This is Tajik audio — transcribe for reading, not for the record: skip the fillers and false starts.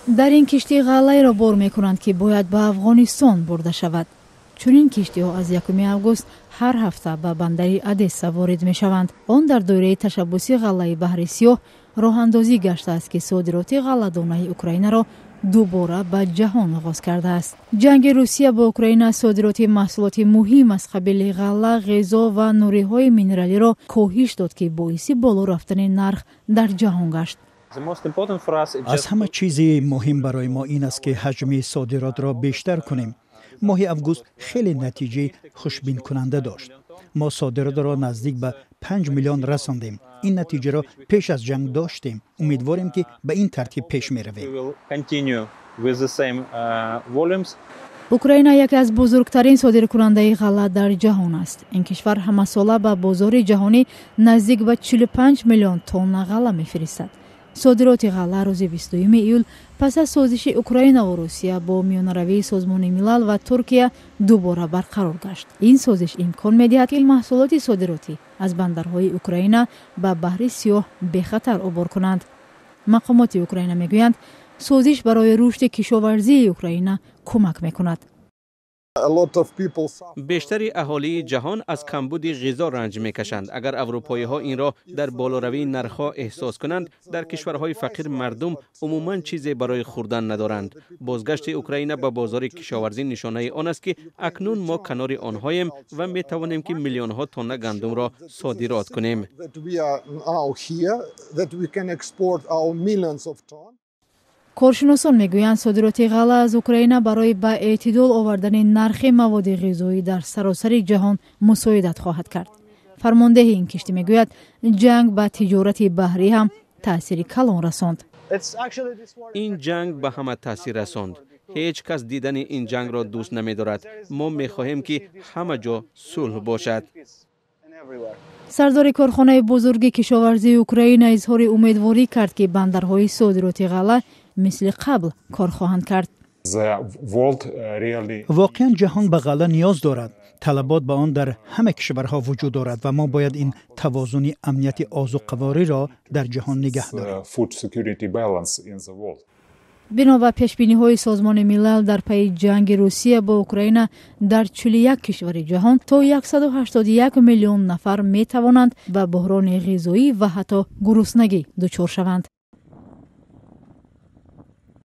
Дар ин киштӣ ғаллаеро бор мекунанд, ки бояд ба Афғонистон бурда шавад. Чунин киштиҳо аз 1 август ҳар ҳафта ба бандари Одесса ворид мешаванд. Он дар доираи ташаббуси ғаллаи Баҳри Сиёҳ роҳандозӣ гаштааст, ки содироти ғалладонаи Украинаро дубора ба ҷаҳон оғоз кардааст. Ҷанги Русия бо Украина содироти маҳсулоти муҳим аз қабили ғалла, ғизо ва нуриҳои минералиро коҳиш дод, ки боиси боло рафтани нарх дар ҷаҳон гашт. Аз ҳама чизи муҳим барои мо ин аст, ки ҳаҷми содиротро бештар кунем. Моҳи август хеле натиҷаи хушбинкунанда дошт. Мо содиротро наздик ба 5 миллион расондем. Ин натиҷаро пеш аз ҷанг доштем. Умедворем, ки ба ин тартиб пеш меравем. Украина яке аз бузургтарин содиркунандаи ғалла дар ҷаҳон аст. Ин кишвар ҳамасола ба бозори ҷаҳонӣ наздик ба 45 миллион тонна ғалла мефиристад. Содироти ғалла рӯзи 22 июл пас аз созиши Украинаву Русия бо миёнаравии Созмони Милал ва Туркия дубора барқарор гашт. Ин созиш имкон медиҳад, ки маҳсулоти содиротӣ аз бандарҳои Украина ба Баҳри Сиёҳ бехатар убур кунанд. Мақомоти Украина мегӯянд, созиш барои рушди кишоварзии Украина кӯмак мекунад. Бештари аҳолии ҷаҳон аз камбуди ғизо ранҷ мекашанд. Агар аврупоиҳо инро дар болоравии нархҳо эҳсос кунанд, дар кишварҳои фақир мардум умуман чизе барои хӯрдан надоранд. Бозгашти Украина ба бозори кишоварзӣ нишонаи он аст, ки акнун мо канори онҳоем ва метавонем, ки миллионҳо тонна гандумро содирот кунем. Коршиносон мегӯянд, содироти ғалла аз Украина барои ба эътидол овардани нархи маводи ғизоӣ дар саросари ҷаҳон мусоидат хоҳад кард. Фармондеҳи ин киштӣ мегӯяд, ҷанг ба тиҷорати баҳрӣ ҳам таъсири калон расонд. Ин ҷанг ба ҳама таъсир расонд. Ҳеҷ кас дидани ин ҷангро дӯст намедорад. Мо мехоҳем, ки ҳама ҷо сулҳ бошад. Сардори корхонаи бузурги кишоварзии Украина изҳори умедворӣ кард, ки бандарҳои содироти ғалла мисли қабл кор хоҳанд кард. Воқеан, ҷаҳон ба ғалла ниёз дорад. Талабот ба он дар ҳама кишварҳо вуҷуд дорад ва мо бояд ин тавозуни амнияти озуқавориро дар ҷаҳон нигаҳ дорем. Бино ба пешбиниҳои Созмони Милал, дар пайи ҷанги Русия бо Украина дар 41 кишвари ҷаҳон то 181 миллион нафар метавонанд ба буҳрони ғизоӣ ва ҳатто гуруснагӣ дучор шаванд.